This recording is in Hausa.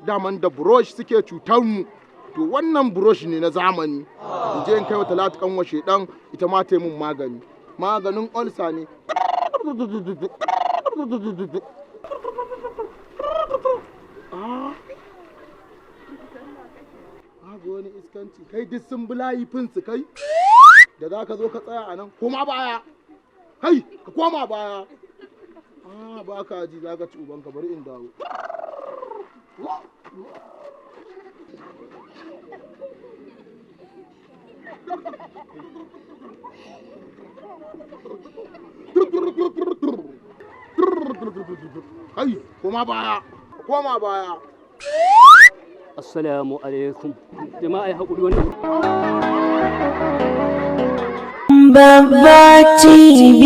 Daman da brush suke cutar mu. To wannan brush ne na zamani. In je in kai wa Talatu kanwa shedan, ita ma ta yi mun magani. Maganin ulcer ne. Ah. Ga wani iskanci kai, duk sun bi layi su kai da za ka zo ka tsaya a nan. Koma baya kai, ka koma baya. Ah, ba ka ji, za ka ci ubanka. Bari in dawo. Kai, koma baya, koma baya. Assalamu alaikum jama'a, ya haƙuri wannan. Babba TV.